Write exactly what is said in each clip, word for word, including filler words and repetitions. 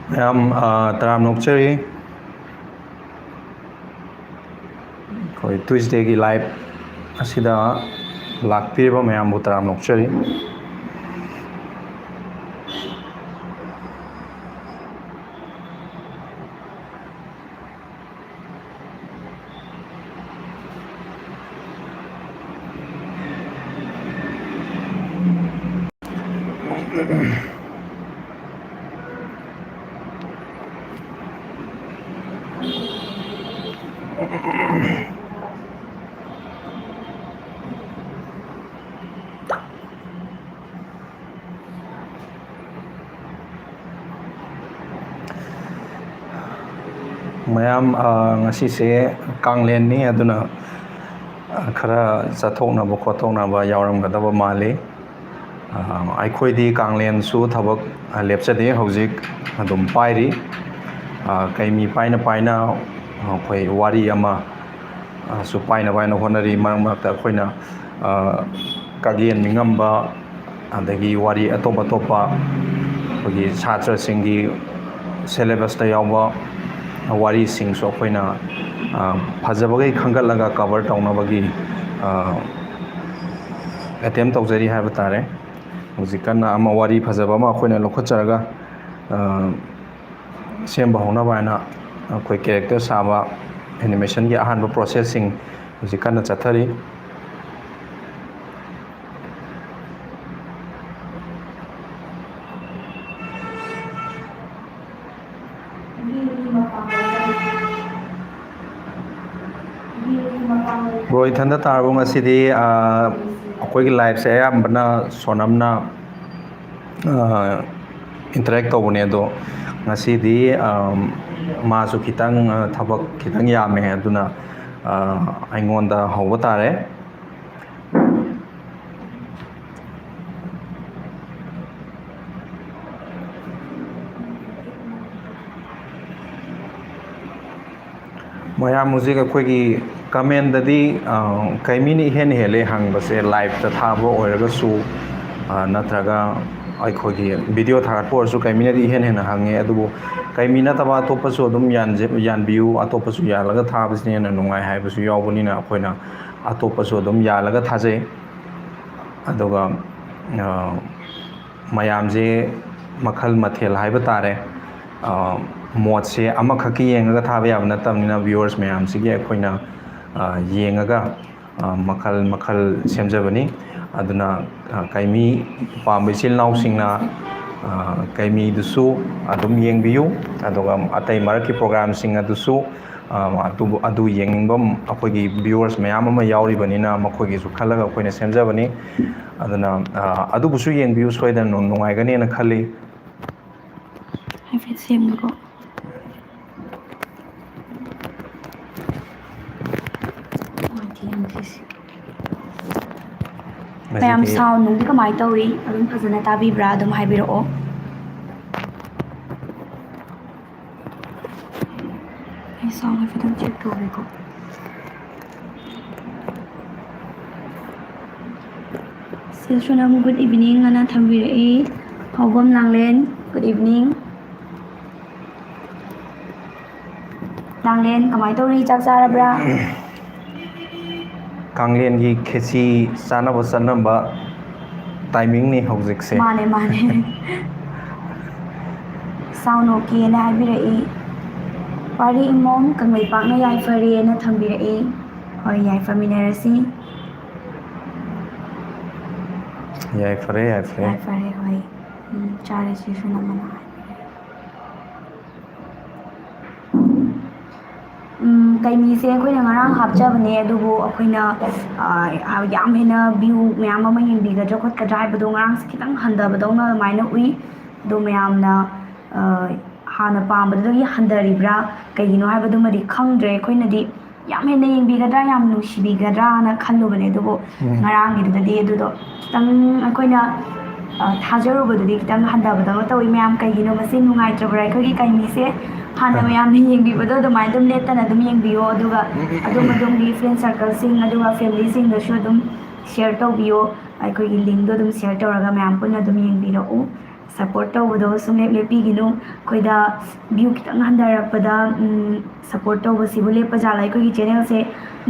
ꯃꯌꯥꯝ, ꯑ, ꯇꯔꯥꯝꯅ ꯑꯣꯛꯆꯔꯤ꯫ ꯑꯩꯈꯣꯏ Tuesdayꯒꯤ live ꯑꯁꯤꯗ ꯂꯥꯛꯄꯤꯔꯤꯕ ꯃꯌꯥꯝꯕꯨ ꯇꯔꯥꯝꯅ ꯑꯣꯛꯆꯔꯤ꯫ ꯃꯌꯥꯝ, ꯑ, ꯉꯁꯤꯁꯦ ꯀꯥꯡꯂꯦꯟꯅꯤ, ꯑꯗꯨꯅ, ꯑ, ꯈꯔ ꯆꯠꯊꯣꯛꯅꯕ ꯈꯣꯠꯇꯣꯛꯅꯕ ꯌꯥꯎꯔꯝꯒꯗꯕ ꯃꯥꯜꯂꯤ꯫ ꯑ, ꯑꯩꯈꯣꯏꯗꯤ ꯀꯥꯡꯂꯦꯟꯁꯨ ꯊꯕꯛ, ꯑ, ꯂꯦꯞꯆꯗꯦ, ꯍꯧꯖꯤꯛ ꯑꯗꯨꯝ ꯄꯥꯏꯔꯤ꯫ ꯑ, ꯀꯩꯃꯤ ꯄꯥꯏꯅ ꯄꯥꯏꯅ ꯑꯩꯈꯣꯏ ꯋꯥꯔꯤ ꯑꯃ, ꯑ, ꯁꯨ ꯄꯥꯏꯅ ꯄꯥꯏꯅ ꯍꯣꯠꯅꯔꯤ꯫ ꯃꯔꯛ ꯃꯔꯛꯇ ꯑꯩꯈꯣꯏꯅ, ꯑ, ꯀꯥꯒꯦꯟ ꯅꯤꯡꯉꯝꯕ, ꯑꯗꯒꯤ ꯋꯥꯔꯤ ꯑꯇꯣꯞ ꯑꯇꯣꯞꯄ ꯑꯩꯈꯣꯏꯒꯤ ꯁꯥꯇ꯭ꯔꯁꯤꯡꯒꯤ syllabusꯇ ꯌꯥꯎꯕ ꯋꯥꯔꯤꯁꯤꯡꯁꯨ ꯑꯩꯈꯣꯏꯅ, ꯑ, ꯐꯖꯕꯈꯩ ꯈꯟꯒꯠꯂꯒ cover ꯇꯧꯅꯕꯒꯤ, ꯑ, attempt ꯇꯧꯖꯔꯤ ꯍꯥꯏꯕ ꯇꯥꯔꯦ꯫ ꯍꯧꯖꯤꯛ ꯀꯟꯅ ꯑꯃ ꯋꯥꯔꯤ ꯐꯖꯕ ꯑꯃ ꯑꯩꯈꯣꯏꯅ ꯂꯧꯈꯠꯆꯔꯒ, ꯑ, ꯁꯦꯝꯕ ꯍꯧꯅꯕ ꯍꯥꯏꯅ ꯑꯩꯈꯣꯏ character ꯁꯥꯕ, animationꯒꯤ ꯑꯍꯥꯟꯕ processꯁꯤꯡ ꯍꯧꯖꯤꯛ ꯀꯟꯅ ꯆꯠꯊꯔꯤ꯫ Bro, ꯏꯊꯟꯗ ꯇꯥꯔꯕꯣ ꯉꯁꯤꯗꯤ? ꯑꯥ, ꯑꯩꯈꯣꯏꯒꯤ liveꯁꯦ ꯑꯌꯥꯝꯕꯅ ꯁꯣꯅꯝꯅ, ꯑꯥ, interact ꯇꯧꯕꯅꯦ, ꯑꯗꯣ ꯉꯁꯤꯗꯤ, ꯑꯥ, ꯃꯥꯁꯨ ꯈꯤꯇꯪ, ꯑꯥ, ꯊꯕꯛ ꯈꯤꯇꯪ ꯌꯥꯝꯃꯦ, ꯑꯗꯨꯅ, ꯑꯥ, ꯑꯩꯉꯣꯟꯗ ꯍꯧꯕ ꯇꯥꯔꯦ꯫ ꯃꯌꯥꯝ ꯍꯧꯖꯤꯛ ꯑꯩꯈꯣꯏꯒꯤ commentꯗꯗꯤ, ꯑ, ꯀꯩ ꯃꯤꯅ ꯏꯍꯦꯟ ꯍꯦꯜꯂꯦ ꯍꯪꯕꯁꯦ, liveꯇ ꯊꯥꯕ ꯑꯣꯏꯔꯒꯁꯨ, ꯑ, ꯅꯠꯇ꯭ꯔꯒ ꯑꯩꯈꯣꯏꯒꯤ ꯚꯤꯗꯤꯑꯣ ꯊꯥꯒꯠꯄ ꯑꯣꯏꯔꯁꯨ ꯀꯩꯃꯤꯅꯗꯤ ꯏꯍꯦꯟ ꯍꯦꯟꯅ ꯍꯪꯉꯦ, ꯑꯗꯨꯕꯨ ꯀꯩꯃꯤ ꯅꯠꯇꯕ ꯑꯇꯣꯞꯄꯁꯨ ꯑꯗꯨꯝ ꯌꯥꯟꯖ-, ꯌꯥꯟꯕꯤꯌꯨ, ꯑꯇꯣꯞꯄꯁꯨ ꯌꯥꯜꯂꯒ ꯊꯥꯕꯁꯤꯅ ꯍꯦꯟꯅ ꯅꯨꯡꯉꯥꯏ ꯍꯥꯏꯕꯁꯨ ꯌꯥꯎꯕꯅꯤꯅ ꯑꯩꯈꯣꯏꯅ ꯑꯇꯣꯞꯄꯁꯨ ꯑꯗꯨꯝ ꯌꯥꯜꯂꯒ ꯊꯥꯖꯩ꯫ ꯑꯗꯨꯒ, ꯑ, ꯃꯌꯥꯝꯁꯦ ꯃꯈꯜ ꯃꯊꯦꯜ ꯍꯥꯏꯕ ꯇꯥꯔꯦ, ꯑ, ꯃꯣꯠꯁꯦ ꯑꯃꯈꯛꯀꯤ ꯌꯦꯡꯉꯒ ꯊꯥꯕ ꯌꯥꯕ ꯅꯠꯇꯕꯅꯤꯅ viewers ꯃꯌꯥꯝꯁꯤꯒꯤ ꯑꯩꯈꯣꯏꯅ, ꯑ, ꯌꯦꯡꯉꯒ, ꯑ, ꯃꯈꯜ ꯃꯈꯜ ꯁꯦꯝꯖꯕꯅꯤ꯫ ꯑꯗꯨꯅ, ꯑ, ꯀꯩꯃꯤ ꯄꯥꯝꯕ ꯏꯆꯤꯜ ꯏꯅꯥꯎꯁꯤꯡꯅ, ꯑ, ꯀꯩꯃꯤꯗꯨꯁꯨ ꯑꯗꯨꯝ ꯌꯦꯡꯕꯤꯌꯨ, ꯑꯗꯨꯒ ꯑꯇꯩ ꯃꯔꯛꯀꯤ programꯁꯤꯡ ꯑꯗꯨꯁꯨ, ꯑ, ꯑꯗꯨꯕꯨ, ꯑꯗꯨ ꯌꯦꯡꯅꯤꯡꯕ ꯑꯩꯈꯣꯏꯒꯤ viewers ꯃꯌꯥꯝ ꯑꯃ ꯌꯥꯎꯔꯤꯕꯅꯤꯅ ꯃꯈꯣꯏꯒꯤꯁꯨ ꯈꯜꯂꯒ ꯑꯩꯈꯣꯏꯅ ꯁꯦꯝꯖꯕꯅꯤ꯫ ꯑꯗꯨꯅ, ꯑ, ꯑꯗꯨꯕꯨꯁꯨ ꯌꯦꯡꯕꯤꯌꯨ, ꯁꯣꯏꯗꯅ ꯅꯨꯡ-, ꯅꯨꯡꯉꯥꯏꯒꯅꯦꯅ ꯈꯜꯂꯤ꯫ ꯍꯥꯏꯐꯦꯠ ꯁꯦꯝꯒꯦꯀꯣ꯫ ꯅꯨꯡꯉꯥꯏꯇꯦ ꯌꯥꯝ ꯁꯤꯁꯦ꯫ ꯃꯌꯥꯝ ꯉꯁꯤꯗꯤ sound ꯅꯨꯡꯗꯤ ꯀꯃꯥꯏꯅ ꯇꯧꯏ? ꯑꯗꯨꯝ ꯐꯖꯅ ꯇꯥꯕꯤꯕ꯭ꯔꯥ? ꯑꯗꯨꯝ ꯍꯥꯏꯕꯤꯔꯛꯑꯣ꯫ ꯑꯩ sound ꯍꯥꯏꯐꯦꯠꯇꯪ check ꯇꯧꯒꯦꯀꯣ꯫ ꯁꯤꯜ ꯁꯣꯅꯝ, good evening ꯑꯅ ꯊꯝꯕꯤꯔꯛꯏ꯫ ꯍꯥꯎꯕꯝ ꯂꯥꯡꯂꯦꯟ, good evening꯫ ꯂꯥꯡꯂꯦꯟ, ꯀꯃꯥꯏꯅ ꯇꯧꯔꯤ? ꯆꯥꯛ ꯆꯥꯔꯕ꯭ꯔꯥ? ꯀꯥꯡꯂꯦꯟꯒꯤ ꯈꯦꯆꯤ ꯆꯥꯅꯕ ꯆꯠꯅꯕ timingꯅꯤ ꯍꯧꯖꯤꯛꯁꯦ꯫ ꯃꯥꯅꯦ, ꯃꯥꯅꯦ꯫ Sound okayꯅ ꯍꯥꯏꯕꯤꯔꯛꯏ꯫ ꯄꯥꯔꯤ ꯏꯃꯣꯝ ꯀꯪꯂꯩꯄꯥꯛꯅ ꯌꯥꯏꯐꯔꯦꯅ ꯊꯝꯕꯤꯔꯛꯏ꯫ ꯍꯣꯏ, ꯌꯥꯏꯐꯃꯤꯟꯅꯔꯁꯤ꯫ ꯌꯥꯏꯐꯔꯦ, ꯌꯥꯏꯐꯔꯦ꯫ ꯌꯥꯏꯐꯔꯦ, ꯍꯣꯏ꯫ ꯎꯝ, ꯆꯥꯔꯁꯤ ꯁꯨꯅ ꯃꯅꯥ ꯍꯥꯏꯕꯤꯔꯛꯏ꯫ ꯎꯝ, ꯀꯩꯃꯤꯁꯦ ꯑꯩꯈꯣꯏꯅ ꯉꯔꯥꯡ ꯍꯥꯞꯆꯕꯅꯦ, ꯑꯗꯨꯕꯨ ꯑꯩꯈꯣꯏꯅ, ꯑ, ꯌꯥꯝ ꯍꯦꯟꯅ view ꯃꯌꯥꯝ ꯑꯃ ꯌꯦꯡꯕꯤꯒꯗ꯭ꯔꯥ ꯈꯣꯠꯀꯗ꯭ꯔꯥ ꯍꯥꯏꯕꯗꯣ ꯉꯔꯥꯡꯁꯦ ꯈꯤꯇꯪ ꯍꯟꯊꯕꯗꯧꯅ ꯑꯗꯨꯃꯥꯏꯅ ꯎꯏ꯫ ꯑꯗꯣ ꯃꯌꯥꯝꯅ, ꯑ, ꯍꯥꯟꯅ ꯄꯥꯝꯕꯗꯨꯗꯒꯤ ꯍꯟꯊꯔꯤꯕ꯭ꯔꯥ ꯀꯩꯒꯤꯅꯣ ꯍꯥꯏꯕꯗꯨꯃꯗꯤ ꯈꯪꯗ꯭ꯔꯦ꯫ ꯑꯩꯈꯣꯏꯅꯗꯤ ꯌꯥꯝ ꯍꯦꯟꯅ ꯌꯦꯡꯕꯤꯒꯗ꯭ꯔꯥ, ꯌꯥꯝ ꯅꯨꯡꯁꯤꯕꯤꯒꯗ꯭ꯔꯥꯅ ꯈꯜꯂꯨꯕꯅꯦ, ꯑꯗꯨꯕꯨ ꯎꯝ꯫ ꯉꯔꯥꯡꯒꯤꯗꯨꯗꯗꯤ ꯑꯗꯨꯗꯣ ꯈꯤꯇꯪ ꯑꯩꯈꯣꯏꯅ, ꯑ, ꯊꯥꯖꯔꯨꯕꯗꯨꯗꯤ ꯈꯤꯇꯪ ꯍꯟꯊꯕꯗꯧꯅ ꯇꯧꯏ꯫ ꯃꯌꯥꯝ ꯀꯩꯒꯤꯅꯣ ꯃꯁꯤ ꯅꯨꯡꯉꯥꯏꯇ꯭ꯔꯕ꯭ꯔꯥ? ꯑꯩꯈꯣꯏꯒꯤ ꯀꯩꯃꯤꯁꯦ ꯍꯥꯟꯅ ꯑ꯫ ꯃꯌꯥꯝꯅ ꯌꯦꯡꯕꯤꯕꯗꯣ ꯑꯗꯨꯃꯥꯏꯅ ꯑꯗꯨꯝ ꯂꯦꯞꯇꯅ ꯑꯗꯨꯝ ꯌꯦꯡꯕꯤꯌꯣ, ꯑꯗꯨꯒ ꯑꯗꯣꯝ ꯑꯗꯣꯝꯒꯤ friend circleꯁꯤꯡ ꯑꯗꯨꯒ familyꯁꯤꯡꯗꯁꯨ ꯑꯗꯨꯝ share ꯇꯧꯕꯤꯌꯣ꯫ ꯑꯩꯈꯣꯏꯒꯤ ꯂꯤꯡꯗꯣ ꯑꯗꯨꯝ ꯁꯤꯌꯔ ꯇꯧꯔꯒ ꯃꯌꯥꯝ ꯄꯨꯟꯅ ꯑꯗꯨꯝ ꯌꯦꯡꯕꯤꯔꯛꯎ꯫ ꯁꯄꯣꯔꯠ ꯇꯧꯕꯗꯣ ꯁꯨꯡꯂꯦꯞ ꯂꯦꯞꯄꯤꯒꯤꯅꯨ꯫ ꯑꯩꯈꯣꯏꯗ ꯚ꯭ꯌꯨ ꯈꯤꯇꯪ ꯍꯟꯊꯔꯛꯄꯗ ꯁꯄꯣꯔꯠ ꯇꯧꯕꯁꯤꯕꯨ ꯂꯦꯞꯄ ꯖꯥꯠꯂ? ꯑꯩꯈꯣꯏꯒꯤ ꯆꯦꯅꯦꯜꯁꯦ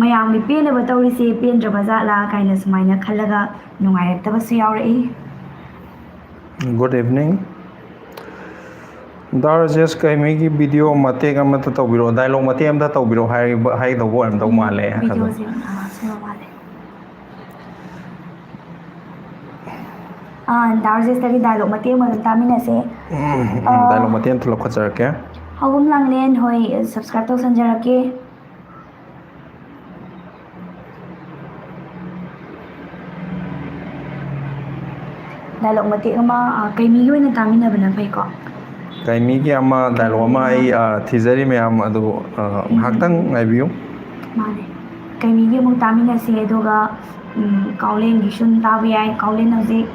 ꯃꯌꯥꯝꯒꯤ ꯄꯦꯟꯅꯕ ꯇꯧꯔꯤꯁꯦ ꯄꯦꯟꯗ꯭ꯔꯕ ꯖꯥꯠꯂ ꯀꯥꯏꯅ ꯁꯨꯃꯥꯏꯅ ꯈꯜꯂꯒ ꯅꯨꯡꯉꯥꯏꯔꯛꯇꯕꯁꯨ ꯌꯥꯎꯔꯛꯏ꯫ Good evening. ꯗꯥ ꯔꯥꯖꯦꯁ ꯀꯩꯃꯤꯒꯤ ꯚꯤꯗꯤꯑꯣ ꯃꯇꯦꯛ ꯑꯃꯇ ꯇꯧꯕꯤꯔꯛꯑꯣ, ꯗꯥꯏꯂꯣꯛ ꯃꯇꯦꯛ ꯑꯃꯇ ꯇꯧꯕꯤꯔꯛꯑꯣ ꯍꯥꯏꯕ ꯍꯥꯏꯒꯗꯧꯕ ꯑꯣꯏꯔꯝꯗꯧ ꯃꯥꯜꯂꯦ ꯑꯗꯣ꯫ ꯚꯤꯗꯤꯑꯣꯁꯦ ꯑꯥ, ꯁꯦꯝꯕ ꯃꯥꯜꯂꯦ꯫ ꯑꯥ, ꯗꯥ ꯔꯥꯖꯦꯁꯇꯒꯤ ꯗꯥꯏꯂꯣꯛ ꯃꯇꯦꯛ ꯑꯃ ꯑꯗꯨꯝ ꯇꯥꯃꯤꯟꯅꯁꯦ꯫ ꯎꯝ, ꯗꯥꯏꯂꯣꯛ ꯃꯇꯦꯛ ꯑꯃꯇ ꯂꯧꯈꯠꯆꯔꯛꯀꯦ꯫ ꯍꯧꯕꯝ ꯂꯥꯡꯂꯦꯟ ꯍꯣꯏ, ꯁꯕꯁꯀ꯭ꯔꯥꯏꯕ ꯇꯧꯁꯟꯖꯔꯛꯀꯦ꯫ ꯗꯥꯏꯂꯣꯛ ꯃꯇꯦꯛ ꯑꯃ, ꯑ, ꯀꯩꯃꯤꯒꯤ ꯑꯣꯏꯅ ꯇꯥꯃꯤꯟꯅꯕꯅ ꯐꯩꯀꯣ꯫ ꯀꯩꯃꯤꯒꯤ ꯑꯃ ꯗꯥꯏꯂꯣꯛ ꯑꯃ ꯑꯩ, ꯑ, ꯊꯤꯖꯔꯤ ꯃꯌꯥꯝ ꯑꯗꯨ, ꯑ, ꯉꯥꯏꯍꯥꯛꯇꯪ ꯉꯥꯏꯕꯤꯌꯨ꯫ ꯃꯥꯅꯦ꯫ ꯀꯩꯃꯤꯒꯤ ꯑꯃꯨꯛ ꯇꯥꯃꯤꯟꯅꯁꯦ, ꯑꯗꯨꯒ, ꯎꯝ, ꯀꯥꯎꯂꯦꯟꯒꯤ ꯁꯨꯝ ꯇꯥꯕ ꯌꯥꯏ꯫ ꯀꯥꯎꯂꯦꯟ ꯍꯧꯖꯤꯛ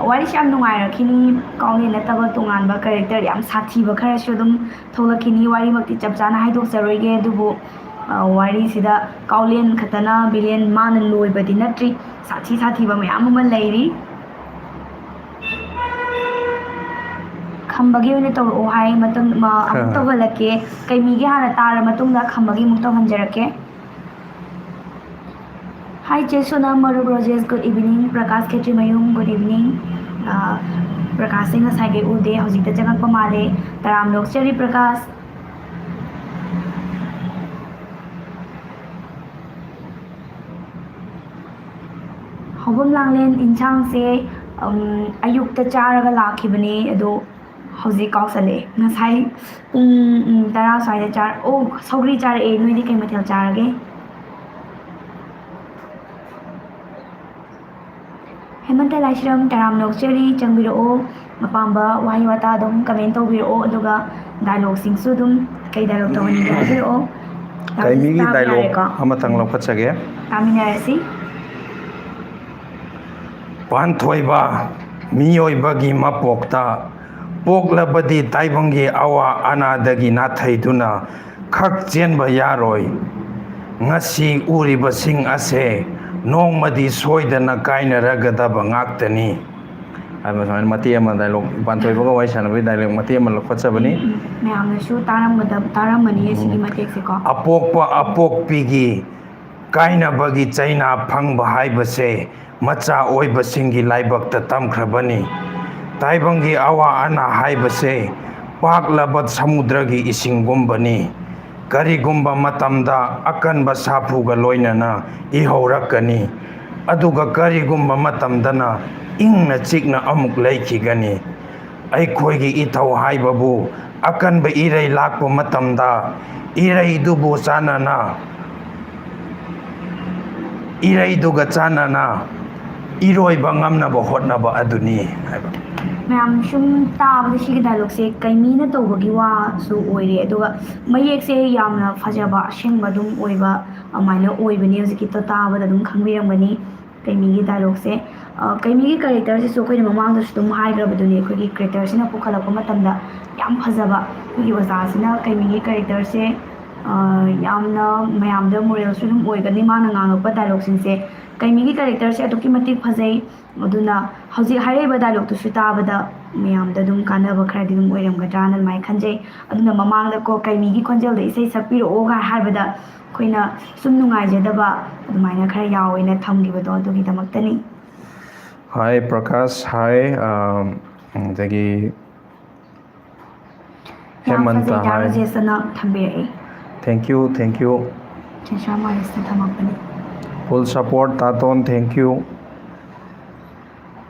ꯋꯥꯔꯤꯁꯦ ꯌꯥꯝ ꯅꯨꯡꯉꯥꯏꯔꯛꯈꯤꯅꯤ꯫ ꯀꯥꯎꯂꯦꯟ ꯅꯠꯇꯕ ꯇꯣꯉꯥꯟꯕ ꯀꯦꯔꯦꯛꯇꯔ ꯌꯥꯝ ꯁꯥꯊꯤꯕ ꯈꯔꯁꯨ ꯑꯗꯨꯝ ꯊꯣꯛꯂꯛꯈꯤꯅꯤ꯫ ꯋꯥꯔꯤꯃꯛꯇꯤ ꯆꯞ ꯆꯥꯅ ꯍꯥꯏꯗꯣꯛꯆꯔꯣꯏꯒꯦ, ꯑꯗꯨꯕꯨ, ꯑ, ꯋꯥꯔꯤꯁꯤꯗ ꯀꯥꯎꯂꯦꯟ ꯈꯛꯇꯅ ꯚꯤꯂꯦꯟ ꯃꯥꯅ ꯂꯣꯏꯕꯗꯤ ꯅꯠꯇ꯭ꯔꯤ꯫ ꯁꯥꯊꯤ ꯁꯥꯊꯤꯕ ꯃꯌꯥꯝ ꯑꯃ ꯂꯩꯔꯤ꯫ ꯈꯝꯕꯒꯤ ꯑꯣꯏꯅ ꯇꯧꯔꯛꯑꯣ ꯍꯥꯏ꯫ ꯃꯇꯝ, ꯃ-, ꯑꯃꯨꯛ ꯇꯧꯍꯜꯂꯛꯀꯦ꯫ ꯀꯩꯃꯤꯒꯤ ꯍꯥꯟꯅ ꯇꯥꯔ ꯃꯇꯨꯡꯗ ꯈꯝꯕꯒꯤ ꯑꯃꯨꯛ ꯇꯧꯍꯟꯖꯔꯛꯀꯦ꯫ Hi ꯆꯦ ꯁꯣꯅꯝ, ꯃꯔꯨꯞ ꯔꯣꯖꯦꯁ, good evening꯫ ꯄ꯭ꯔꯀꯥꯁ ꯈꯦꯇ꯭ꯔꯤꯃꯌꯨꯝ, good evening꯫ ꯑ, ꯄ꯭ꯔꯀꯥꯁꯁꯦ ꯉꯁꯥꯏꯗꯩ ꯎꯗꯦ, ꯍꯧꯖꯤꯛꯇ ꯆꯪꯉꯛꯄ ꯃꯥꯜꯂꯦ꯫ ꯇꯔꯥꯝꯅ ꯑꯣꯛꯆꯔꯤ ꯄ꯭ꯔꯀꯥꯁ꯫ ꯍꯧꯕꯝ ꯂꯥꯡꯂꯦꯟ ꯏꯟꯁꯥꯡꯁꯦ, ꯎꯝ, ꯑꯌꯨꯛꯇ ꯆꯥꯔꯒ ꯂꯥꯛꯈꯤꯕꯅꯦ, ꯑꯗꯣ ꯍꯧꯖꯤꯛ ꯀꯥꯎꯁꯜꯂꯛꯑꯦ꯫ ꯉꯁꯥꯏ ꯄꯨꯡ, ꯎꯝ, ꯇꯔꯥ ꯁ꯭ꯋꯥꯏꯗ ꯆꯥꯔ-, ꯑꯣ, ꯁꯧꯒ꯭ꯔꯤ ꯆꯥꯔꯛꯑꯦ꯫ ꯅꯣꯏꯗꯤ ꯀꯩ ꯃꯊꯦꯜ ꯆꯥꯔꯒꯦ? ꯍꯦꯃꯟꯇ ꯂꯥꯏꯁ꯭ꯔꯝ, ꯇꯔꯥꯝꯅ ꯑꯣꯛꯆꯔꯤ, ꯆꯪꯕꯤꯔꯛꯑꯣ꯫ ꯑꯄꯥꯝꯕ ꯋꯥꯍꯩ ꯋꯥꯇꯥ ꯑꯗꯨꯝ ꯀꯃꯦꯟ ꯇꯧꯕꯤꯔꯛꯑꯣ, ꯑꯗꯨꯒ ꯗꯥꯏꯂꯣꯒꯁꯤꯡꯁꯨ ꯑꯗꯨꯝ ꯀꯩ ꯗꯥꯏꯂꯣꯒ ꯇꯧꯍꯟꯅꯤꯡꯒꯦ ꯍꯥꯏꯕꯤꯔꯛꯑꯣ꯫ ꯀꯩꯃꯤꯒꯤ ꯇꯥꯕ ꯗꯥꯏꯂꯣꯒ ꯌꯥꯔꯦꯀꯣ? ꯑꯃꯇꯪ ꯂꯧꯈꯠꯆꯒꯦ꯫ ꯇꯥꯃꯤꯟꯅꯔꯁꯤ꯫ ꯄꯥꯟꯊꯣꯏꯕ, ꯃꯤꯑꯣꯏꯕꯒꯤ ꯃꯄꯣꯛꯇ ꯄꯣꯛꯂꯕꯗꯤ ꯇꯥꯏꯕꯪꯒꯤ ꯑꯋꯥ ꯑꯅꯥꯗꯒꯤ ꯅꯥꯊꯩꯗꯨꯅ ꯈꯛ ꯆꯦꯟꯕ ꯌꯥꯔꯣꯏ꯫ ꯉꯁꯤ ꯎꯔꯤꯕꯁꯤꯡ ꯑꯁꯦ ꯅꯣꯡꯃꯗꯤ ꯁꯣꯏꯗꯅ ꯀꯥꯏꯅꯔꯒꯗꯕ ꯉꯥꯛꯇꯅꯤ꯫ ꯍꯥꯏꯕ ꯁꯨꯃꯥꯏꯅ ꯃꯇꯦꯛ ꯑꯃ ꯗꯥꯏꯂꯣꯛ, ꯄꯥꯟꯊꯣꯏꯕꯒ ꯋꯥꯔꯤ ꯁꯥꯟꯅꯕꯒꯤ ꯗꯥꯏꯂꯣꯛ ꯃꯇꯦꯛ ꯑꯃ ꯂꯧꯈꯠꯆꯕꯅꯤ꯫ ꯎꯝ, ꯃꯌꯥꯝꯅꯁꯨ ꯇꯥꯔꯝꯒꯗꯕ ꯇꯥꯔꯝꯃꯅꯤ ꯁꯤꯒꯤ ꯃꯇꯦꯛꯁꯦꯀꯣ꯫ ꯑꯄꯣꯛꯄ ꯑꯄꯣꯛꯄꯤꯒꯤ ꯀꯥꯏꯅꯕꯒꯤ ꯆꯩꯅꯥ ꯐꯪꯕ ꯍꯥꯏꯕꯁꯦ ꯃꯆꯥ ꯑꯣꯏꯕꯁꯤꯡꯒꯤ ꯂꯥꯏꯕꯛꯇ ꯇꯝꯈ꯭ꯔꯕꯅꯤ꯫ ꯇꯥꯏꯕꯪꯒꯤ ꯑꯋꯥ ꯑꯅꯥ ꯍꯥꯏꯕꯁꯦ ꯄꯥꯛꯂꯕ ꯁꯃꯨꯗ꯭ꯔꯒꯤ ꯏꯁꯤꯡꯒꯨꯝꯕꯅꯤ꯫ ꯀꯔꯤꯒꯨꯝꯕ ꯃꯇꯝꯗ ꯑꯀꯟꯕ ꯁꯥꯐꯨꯒ ꯂꯣꯏꯅꯅ ꯏꯍꯧꯔꯛꯀꯅꯤ, ꯑꯗꯨꯒ ꯀꯔꯤꯒꯨꯝꯕ ꯃꯇꯝꯗꯅ ꯏꯪꯅ ꯆꯤꯛꯅ ꯑꯃꯨꯛ ꯂꯩꯈꯤꯒꯅꯤ꯫ ꯑꯩꯈꯣꯏꯒꯤ ꯏꯊꯧ ꯍꯥꯏꯕꯕꯨ ꯑꯀꯟꯕ ꯏꯔꯩ ꯂꯥꯛꯄ ꯃꯇꯝꯗ ꯏꯔꯩꯗꯨꯕꯨ ꯆꯥꯟꯅꯅ, ꯏꯔꯩꯗꯨꯒ ꯆꯥꯟꯅꯅ ꯏꯔꯣꯏꯕ ꯉꯝꯅꯕ ꯍꯣꯠꯅꯕ ꯑꯗꯨꯅꯤ ꯍꯥꯏꯕ꯫ ꯃꯌꯥꯝ ꯁꯨꯝ ꯇꯥꯕꯗ ꯁꯤꯒꯤ ꯗꯥꯏꯂꯣꯛꯁꯦ ꯀꯩꯃꯤꯅ ꯇꯧꯕꯒꯤ ꯋꯥꯁꯨ ꯑꯣꯏꯔꯦ, ꯑꯗꯨꯒ ꯃꯌꯦꯛꯁꯦ ꯌꯥꯝꯅ ꯐꯖꯕ ꯑꯁꯦꯡꯕ ꯑꯗꯨꯝ ꯑꯣꯏꯕ ꯑꯗꯨꯃꯥꯏꯅ ꯑꯣꯏꯕꯅꯦ꯫ ꯍꯧꯖꯤꯛꯀꯤꯗꯣ ꯇꯥꯕꯗ ꯑꯗꯨꯝ ꯈꯪꯕꯤꯔꯝꯒꯅꯤ ꯀꯩꯃꯤꯒꯤ ꯗꯥꯏꯂꯣꯛꯁꯦ꯫ ꯑ, ꯀꯩꯃꯤꯒꯤ ꯀꯦꯔꯦꯛꯇꯔꯁꯤꯁꯨ ꯑꯩꯈꯣꯏꯅ ꯃꯃꯥꯡꯗꯁꯨ ꯑꯗꯨꯝ ꯍꯥꯏꯈ꯭ꯔꯕꯗꯨꯅꯤ, ꯑꯩꯈꯣꯏꯒꯤ ꯀꯦꯔꯦꯛꯇꯔꯁꯤꯅ ꯄꯨꯈꯠꯂꯛꯄ ꯃꯇꯝꯗ ꯌꯥꯝ ꯐꯖꯕ ꯑꯩꯈꯣꯏꯒꯤ ꯑꯣꯖꯥꯁꯤꯅ ꯀꯩꯃꯤꯒꯤ ꯀꯦꯔꯦꯛꯇꯔꯁꯦ, ꯑ, ꯌꯥꯝꯅ ꯃꯌꯥꯝꯗ ꯃꯣꯔꯦꯜꯁꯨ ꯑꯗꯨꯝ ꯑꯣꯏꯒꯅꯤ꯫ ꯃꯥꯅ ꯉꯥꯡꯉꯛꯄ ꯗꯥꯏꯂꯣꯛꯁꯤꯡꯁꯦ, ꯀꯩꯃꯤꯒꯤ ꯀꯦꯔꯦꯛꯇꯔꯁꯦ ꯑꯗꯨꯛꯀꯤ ꯃꯇꯤꯛ ꯐꯖꯩ꯫ ꯑꯗꯨꯅ ꯍꯧꯖꯤꯛ ꯍꯥꯏꯔꯛꯏꯕ ꯗꯥꯏꯂꯣꯛꯇꯨꯁꯨ ꯇꯥꯕꯗ ꯃꯌꯥꯝꯗ ꯑꯗꯨꯝ ꯀꯥꯟꯅꯕ ꯈꯔꯗꯤ ꯑꯗꯨꯝ ꯑꯣꯏꯔꯝꯒꯗ꯭ꯔꯥꯅ ꯑꯗꯨꯃꯥꯏꯅ ꯈꯟꯖꯩ꯫ ꯑꯗꯨꯅ ꯃꯃꯥꯡꯗ ꯀꯣ ꯀꯩꯃꯤꯒꯤ ꯈꯣꯟꯖꯦꯜꯗ ꯏꯁꯩ ꯁꯛꯄꯤꯔꯛꯑꯣꯒ ꯍꯥꯏꯕꯗ ꯑꯩꯈꯣꯏꯅ ꯁꯨꯝ ꯅꯨꯡꯉꯥꯏꯖꯗꯕ ꯑꯗꯨꯃꯥꯏꯅ ꯈꯔ ꯌꯥꯎꯋꯦꯅ ꯊꯝꯈꯤꯕꯗꯣ ꯑꯗꯨꯒꯤꯗꯃꯛꯇꯅꯤ꯫ ꯍꯥꯏ ꯄ꯭ꯔꯀꯥꯁ, ꯍꯥꯏ, ꯑꯝ, ꯑꯗꯒꯤ ꯌꯥꯝ ꯍꯦꯃꯟꯇ, ꯐꯖꯩ, ꯗꯥ ꯍꯥꯏ꯫ ꯔꯥꯖꯦꯁꯅ ꯊꯝꯕꯤꯔꯛꯏ꯫ Thank you, thank you. ꯆꯦꯁꯥ ꯃꯥꯔꯤꯁꯅ ꯊꯝꯃꯛꯄꯅꯤ꯫ Full support, ꯇꯥꯇꯣꯟ, thank you.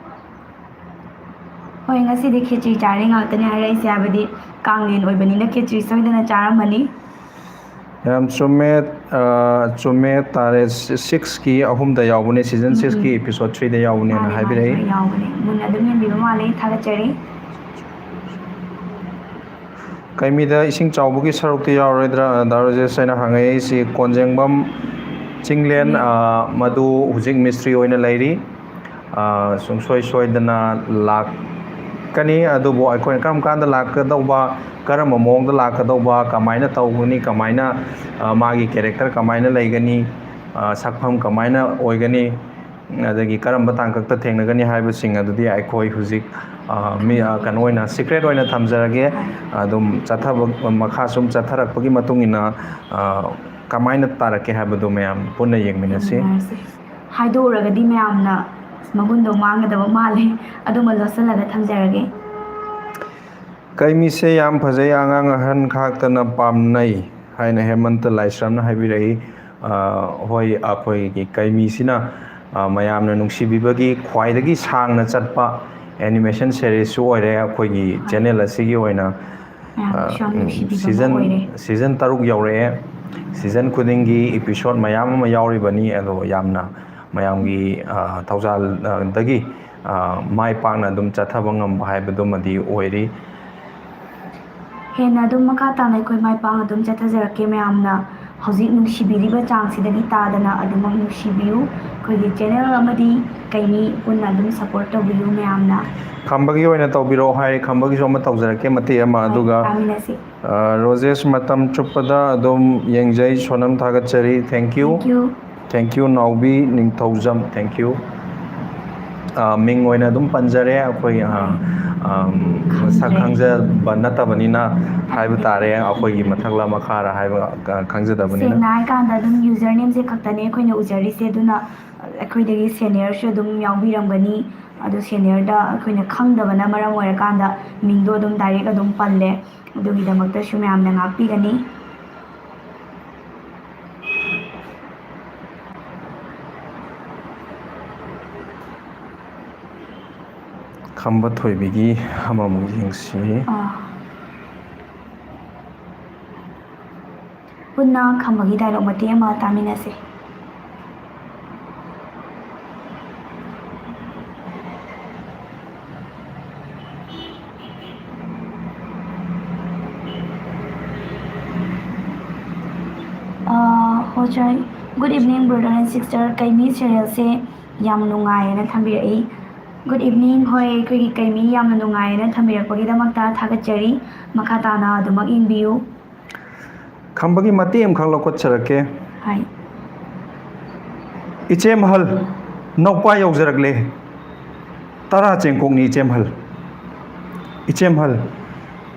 ꯍꯣꯏ, ꯉꯁꯤꯗꯤ ꯈꯦꯆ꯭ꯔꯤ ꯆꯥꯔꯦ ꯉꯥꯛꯇꯅꯦ ꯍꯥꯏꯔꯛꯏꯁꯦ, ꯍꯥꯏꯕꯗꯤ ꯀꯥꯡꯂꯦꯟ ꯑꯣꯏꯕꯅꯤꯅ ꯈꯦꯆ꯭ꯔꯤ ꯁꯣꯏꯗꯅ ꯆꯥꯔꯝꯃꯅꯤ꯫ ꯌꯥꯝ ꯆꯨꯝꯃꯦ, ꯑ, ꯆꯨꯝꯃꯦ, ꯇꯥꯔꯤꯛ ꯁꯤꯛꯁꯀꯤ ꯑꯍꯨꯝꯗ ꯌꯥꯎꯕꯅꯦ, ꯁꯤꯖꯟ ꯎꯝ, ꯁꯤꯛꯁꯀꯤ ꯎꯝ꯫ ꯑꯦꯄꯤꯁꯣꯗ ꯊ꯭ꯔꯤꯗ ꯌꯥꯎꯕꯅꯦꯅ ꯃꯥꯅꯦ, ꯃꯥꯅꯦ, ꯍꯥꯏꯕꯤꯔꯛꯏ꯫ ꯍꯣꯏ, ꯌꯥꯎꯕꯅꯦ꯫ ꯃꯨꯟꯅ ꯑꯗꯨꯝ ꯌꯦꯡꯕꯤꯕ ꯃꯥꯜꯂꯦ, ꯊꯥꯒꯠꯆꯔꯤ꯫ ꯀꯩꯃꯤꯗ ꯏꯁꯤꯡ ꯆꯥꯎꯕꯒꯤ ꯁꯔꯨꯛꯇꯤ ꯌꯥꯎꯔꯣꯏꯗ꯭ꯔꯥ, ꯗꯥ ꯔꯥꯖꯦꯁ ꯍꯥꯏꯅ ꯍꯪꯉꯛꯏ꯫ ꯁꯤ ꯀꯣꯟꯖꯦꯡꯕꯝ ꯆꯤꯡꯂꯦꯟ, ꯎꯝ꯫ ꯑ, ꯃꯗꯨ ꯍꯧꯖꯤꯛ ꯃꯤꯁꯇ꯭ꯔꯤ ꯑꯣꯏꯅ ꯂꯩꯔꯤ꯫ ꯑ, ꯁꯨꯡꯁꯣꯏ ꯁꯣꯏꯗꯅ ꯂꯥꯛꯀꯅꯤ, ꯑꯗꯨꯕꯨ ꯑꯩꯈꯣꯏꯅ ꯀꯔꯝ ꯀꯥꯟꯗ ꯂꯥꯛꯀꯗꯧꯕ, ꯀꯔꯝꯕ ꯃꯑꯣꯡꯗ ꯂꯥꯛꯀꯗꯧꯕ, ꯀꯃꯥꯏꯅ ꯇꯧꯒꯅꯤ, ꯀꯃꯥꯏꯅ, ꯑ, ꯃꯥꯒꯤ ꯀꯦꯔꯦꯛꯇꯔ ꯀꯃꯥꯏꯅ ꯂꯩꯒꯅꯤ, ꯑ, ꯁꯛꯐꯝ ꯀꯃꯥꯏꯅ ꯑꯣꯏꯒꯅꯤ, ꯑꯗꯒꯤ ꯀꯔꯝꯕ ꯇꯥꯡꯀꯛꯇ ꯊꯦꯡꯅꯒꯅꯤ ꯍꯥꯏꯕꯁꯤꯡ ꯑꯗꯨꯗꯤ ꯑꯩꯈꯣꯏ ꯍꯧꯖꯤꯛ, ꯑ, ꯃꯤ, ꯑ, ꯀꯩꯅꯣ ꯑꯣꯏꯅ, ꯁꯤꯀ꯭ꯔꯦꯠ ꯑꯣꯏꯅ ꯊꯝꯖꯔꯒꯦ꯫ ꯑꯗꯨꯝ ꯆꯠꯊꯕ, ꯃꯈꯥ ꯁꯨꯝ ꯆꯠꯊꯔꯛꯄꯒꯤ ꯃꯇꯨꯡ ꯏꯟꯅ, ꯑ, ꯀꯃꯥꯏꯅ ꯇꯥꯔꯛꯀꯦ ꯍꯥꯏꯕꯗꯨ ꯃꯌꯥꯝ ꯄꯨꯟꯅ ꯌꯦꯡꯃꯤꯟꯅꯁꯤ꯫ ꯌꯦꯡꯃꯤꯟꯅꯔꯁꯤ꯫ ꯍꯥꯏꯗꯣꯛꯎꯔꯒꯗꯤ ꯃꯌꯥꯝꯅ ꯃꯒꯨꯟꯗꯣ ꯃꯥꯡꯒꯗꯕ ꯃꯥꯜꯂꯦ, ꯑꯗꯨꯃ ꯂꯣꯠꯁꯤꯜꯂꯒ ꯊꯝꯖꯔꯒꯦ꯫ ꯀꯩꯃꯤꯁꯦ ꯌꯥꯝ ꯐꯖꯩ, ꯑꯉꯥꯡ ꯑꯍꯟ ꯈꯥꯛꯇꯅ ꯄꯥꯝꯅꯩ ꯍꯥꯏꯅ ꯍꯦꯃꯟꯇ ꯂꯥꯏꯁ꯭ꯔꯝꯅ ꯍꯥꯏꯕꯤꯔꯛꯏ꯫ ꯑ, ꯍꯣꯏ, ꯑꯩꯈꯣꯏꯒꯤ ꯀꯩꯃꯤꯁꯤꯅ, ꯑ, ꯃꯌꯥꯝꯅ ꯅꯨꯡꯁꯤꯕꯤꯕꯒꯤ ꯈ꯭ꯋꯥꯏꯗꯒꯤ ꯁꯥꯡꯅ ꯆꯠꯄ ꯑꯦꯅꯤꯃꯦꯁꯟ ꯁꯦꯔꯤꯁꯁꯨ ꯑꯣꯏꯔꯦ ꯑꯩꯈꯣꯏꯒꯤ ꯆꯦꯅꯦꯜ ꯑꯁꯤꯒꯤ ꯑꯣꯏꯅ꯫ ꯃꯌꯥꯝꯅꯁꯨ ꯌꯥꯝ ꯑ, ꯅꯨꯡꯁꯤꯕꯤꯕ ꯑꯃ ꯁꯤꯖꯟ, ꯑꯣꯏꯔꯦ꯫ ꯁꯤꯖꯟ ꯇꯔꯨꯛ ꯌꯧꯔꯛꯑꯦ꯫ ꯁꯤꯖꯟ ꯈꯨꯗꯤꯡꯒꯤ ꯏꯄꯤꯁꯣꯠ ꯃꯌꯥꯝ ꯑꯃ ꯌꯥꯎꯔꯤꯕꯅꯤ, ꯑꯗꯣ ꯌꯥꯝꯅ ꯃꯌꯥꯝꯒꯤ, ꯑ, ꯊꯧꯖꯥꯜ, ꯑ, ꯗꯒꯤ, ꯑ, ꯃꯥꯏ ꯄꯥꯛꯅ ꯑꯗꯨꯝ ꯆꯠꯊꯕ ꯉꯝꯕ ꯍꯥꯏꯕꯗꯨꯃꯗꯤ ꯑꯣꯏꯔꯤ꯫ ꯍꯦꯟꯅ ꯑꯗꯨꯝ ꯃꯈꯥ ꯇꯥꯅ ꯑꯩꯈꯣꯏ ꯃꯥꯏ ꯄꯥꯛꯅ ꯑꯗꯨꯝ ꯆꯠꯊꯖꯔꯛꯀꯦ꯫ ꯃꯌꯥꯝꯅ ꯍꯧꯖꯤꯛ ꯅꯨꯡꯁꯤꯕꯤꯔꯤꯕ ꯆꯥꯡꯁꯤꯗꯒꯤ ꯇꯥꯗꯅ ꯑꯗꯨꯃꯛ ꯅꯨꯡꯁꯤꯕꯤꯌꯨ꯫ ꯑꯩꯈꯣꯏꯒꯤ ꯆꯦꯅꯦꯜ ꯑꯃꯗꯤ ꯀꯩꯅꯤ ꯄꯨꯟꯅ ꯑꯗꯨꯝ ꯁꯞꯄꯣꯔꯠ ꯇꯧꯕꯤꯌꯨ ꯃꯌꯥꯝꯅ꯫ ꯈꯝꯕꯒꯤ ꯑꯣꯏꯅ ꯇꯧꯕꯤꯔꯛꯑꯣ ꯍꯥꯏ, ꯈꯝꯕꯒꯤꯁꯨ ꯑꯃ ꯇꯧꯖꯔꯛꯀꯦ ꯃꯇꯦꯛ ꯑꯃ, ꯍꯣꯏ, ꯑꯗꯨꯒ, ꯇꯥꯃꯤꯟꯅꯁꯤ꯫ ꯑ, ꯔꯣꯖꯦꯁ ꯃꯇꯝ ꯆꯨꯞꯄꯗ ꯑꯗꯨꯝ ꯌꯦꯡꯖꯩ, ꯁꯣꯅꯝ ꯊꯥꯒꯠꯆꯔꯤ, thank you꯫ Thank you꯫ Thank you, ꯅꯥꯎꯕꯤ Ningthoujam, thank you꯫ ꯑ, ꯃꯤꯡ ꯑꯣꯏꯅ ꯑꯗꯨꯝ ꯄꯟꯖꯔꯦ ꯑꯩꯈꯣꯏ, ꯑ, ꯑꯝ, ꯁꯛ ꯈꯪꯖꯕ ꯅꯠꯇꯕꯅꯤꯅ ꯍꯥꯏꯕ ꯇꯥꯔꯦ, ꯑꯩꯈꯣꯏꯒꯤ ꯃꯊꯛꯂ ꯃꯈꯥꯔ ꯍꯥꯏꯕ, ꯑ, ꯈꯪꯖꯗꯕꯅꯤꯅ꯫ ꯁꯦꯡꯅ ꯍꯥꯏꯀꯥꯟꯗ ꯑꯗꯨꯝ ꯌꯨꯖꯔ ꯅꯦꯝꯁꯦ ꯈꯛꯇꯅꯦ ꯑꯩꯈꯣꯏꯅ ꯎꯖꯔꯤꯁꯦ, ꯑꯗꯨꯅ ꯑꯩꯈꯣꯏꯗꯒꯤ ꯁꯦꯅꯤꯌꯔꯁꯨ ꯑꯗꯨꯝ ꯌꯥꯎꯕꯤꯔꯝꯒꯅꯤ꯫ ꯑꯗꯣ ꯁꯦꯅꯤꯌꯔꯗ ꯑꯩꯈꯣꯏꯅ ꯈꯪꯗꯕꯅ ꯃꯔꯝ ꯑꯣꯏꯔꯀꯥꯟꯗ ꯃꯤꯡꯗꯣ ꯑꯗꯨꯝ ꯗꯥꯏꯔꯦꯛ ꯑꯗꯨꯝ ꯄꯜꯂꯦ꯫ ꯑꯗꯨꯒꯤꯗꯃꯛꯇꯁꯨ ꯃꯌꯥꯝꯅ ꯉꯥꯛꯄꯤꯒꯅꯤ꯫ ꯈꯝꯕ ꯊꯣꯏꯕꯤꯒꯤ ꯑꯃꯃꯨꯛ ꯌꯦꯡꯁꯤ꯫ ꯑꯥ꯫ ꯄꯨꯟꯅ ꯈꯝꯕꯒꯤ ꯗꯥꯏꯂꯣꯛ ꯃꯇꯦꯛ ꯑꯃ ꯇꯥꯃꯤꯟꯅꯁꯦ꯫ ꯑꯥ, ꯍꯣꯖꯥꯏ, good evening brother and sister, ꯀꯩꯃꯤ ꯁꯦꯔꯤꯌꯦꯜꯁꯦ ꯌꯥꯝ ꯅꯨꯡꯉꯥꯏꯌꯦꯅ ꯊꯝꯕꯤꯔꯛꯏ꯫ Good evening, ꯍꯣꯏ, ꯑꯩꯈꯣꯏꯒꯤ ꯀꯩꯃꯤ ꯌꯥꯝꯅ ꯅꯨꯡꯉꯥꯏꯌꯦꯅ ꯊꯝꯕꯤꯔꯛꯄꯒꯤꯗꯃꯛꯇ ꯊꯥꯒꯠꯆꯔꯤ꯫ ꯃꯈꯥ ꯇꯥꯅ ꯑꯗꯨꯃꯛ ꯌꯦꯡꯕꯤꯌꯨ꯫ ꯈꯝꯕꯒꯤ ꯃꯇꯦꯛ ꯑꯃꯈꯛ ꯂꯧꯈꯠꯆꯔꯛꯀꯦ꯫ ꯍꯥꯏ꯫ ꯏꯆꯦꯝꯍꯜ, ꯅꯧꯄꯥ ꯌꯧꯖꯔꯛꯂꯦ꯫ ꯇꯔꯥ ꯆꯦꯡꯀꯣꯛꯅꯤ ꯏꯆꯦꯝꯍꯜ꯫ ꯏꯆꯦꯝꯍꯜ,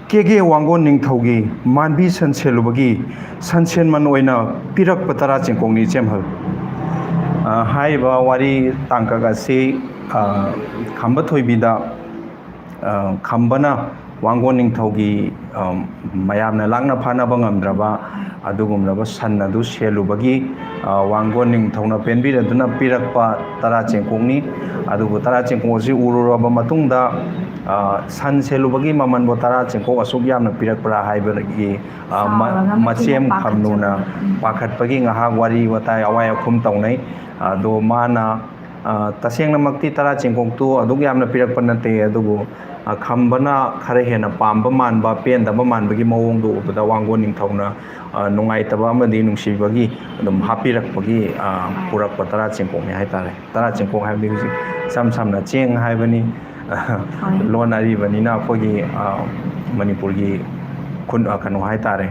ꯀꯦꯒꯦ ꯋꯥꯡꯒꯣꯟ ꯅꯤꯡꯊꯧꯒꯤ ꯃꯥꯟꯕꯤ ꯁꯟ ꯁꯦꯜꯂꯨꯕꯒꯤ ꯁꯟꯁꯦꯟꯃꯟ ꯑꯣꯏꯅ ꯄꯤꯔꯛꯄ ꯇꯔꯥ ꯆꯦꯡꯀꯣꯛꯅꯤ ꯏꯆꯦꯝꯍꯜ꯫ ꯑ, ꯍꯥꯏꯔꯤꯕ ꯋꯥꯔꯤ ꯇꯥꯡꯀꯛ ꯑꯁꯤ, ꯑ, ꯈꯝꯕ ꯊꯣꯏꯕꯤꯗ, ꯑ, ꯈꯝꯕꯅ ꯋꯥꯡꯒꯣꯟ ꯅꯤꯡꯊꯧꯒꯤ, ꯑ, ꯃꯌꯥꯝꯅ ꯂꯥꯛꯅ ꯐꯥꯅꯕ ꯉꯝꯗ꯭ꯔꯕ ꯑꯗꯨꯒꯨꯝꯂꯕ ꯁꯟ ꯑꯗꯨ ꯁꯦꯜꯂꯨꯕꯒꯤ, ꯑ, ꯋꯥꯡꯒꯣꯟ ꯅꯤꯡꯊꯧꯅ ꯄꯦꯟꯕꯤꯔꯗꯨꯅ ꯄꯤꯔꯛꯄ ꯇꯔꯥ ꯆꯦꯡꯀꯣꯛꯅꯤ꯫ ꯑꯗꯨꯕꯨ ꯇꯔꯥ ꯆꯦꯡꯀꯣꯛ ꯑꯁꯤ ꯎꯔꯨꯔꯕ ꯃꯇꯨꯡꯗ, ꯑ, ꯁꯟ ꯁꯦꯜꯂꯨꯕꯒꯤ ꯃꯃꯜꯕꯨ ꯇꯔꯥ ꯆꯦꯡꯀꯣꯛ ꯑꯁꯨꯛ ꯌꯥꯝꯅ ꯄꯤꯔꯛꯄ꯭ꯔꯥ ꯍꯥꯏꯕꯒꯤ, ꯑ, ꯃ-, ꯁꯥꯎꯔꯒ ꯃꯆꯦꯝ ꯃꯆꯦꯝ ꯈꯝꯅꯨꯅ ꯄꯥꯈꯠꯆꯕꯗꯣ꯫ ꯎꯝ꯫ ꯄꯥꯈꯠꯄꯒꯤ ꯉꯥꯏꯍꯥꯛ ꯋꯥꯔꯤ ꯋꯥꯇꯥꯏ, ꯑꯋꯥꯏ ꯑꯈꯨꯝ ꯇꯧꯅꯩ꯫ ꯑꯗꯣ ꯃꯥꯅ, ꯑ, ꯇꯁꯦꯡꯅꯃꯛꯇꯤ ꯇꯔꯥ ꯆꯦꯡꯀꯣꯛꯇꯨ ꯑꯗꯨꯛ ꯌꯥꯝꯅ ꯄꯤꯔꯛꯄ ꯅꯠꯇꯦ, ꯑꯗꯨꯕꯨ, ꯑ, ꯈꯝꯕꯅ ꯈꯔ ꯍꯦꯟꯅ ꯄꯥꯝꯕ ꯃꯥꯟꯕ, ꯄꯦꯟꯗꯕ ꯃꯥꯟꯕꯒꯤ ꯃꯑꯣꯡꯗꯨ ꯎꯕꯗ ꯋꯥꯡꯒꯣꯟ ꯅꯤꯡꯊꯧꯅ, ꯑ, ꯅꯨꯡꯉꯥꯏꯇꯕ ꯑꯃꯗꯤ ꯅꯨꯡꯁꯤꯕꯒꯤ ꯑꯗꯨꯝ ꯍꯥꯞꯄꯤꯔꯛꯄꯒꯤ, ꯑ, ꯄꯨꯔꯛꯄ ꯇꯔꯥ ꯆꯦꯡꯀꯣꯛꯅꯤ ꯍꯥꯏꯇꯥꯔꯦ꯫ ꯇꯔꯥ ꯆꯦꯡꯀꯣꯛ ꯍꯥꯏꯕꯗꯤ ꯍꯧꯖꯤꯛ ꯏꯁꯝ ꯁꯝꯅ ꯆꯦꯡ ꯍꯥꯏꯕꯅꯤ꯫ ꯍꯣꯏ꯫ ꯂꯣꯟ ꯑꯔꯤꯕꯅꯤꯅ ꯑꯩꯈꯣꯏꯒꯤ, ꯑ, ꯃꯅꯤꯄꯨꯔꯒꯤ ꯈꯨꯟ-, ꯑ, ꯀꯩꯅꯣ ꯍꯥꯏꯇꯥꯔꯦ꯫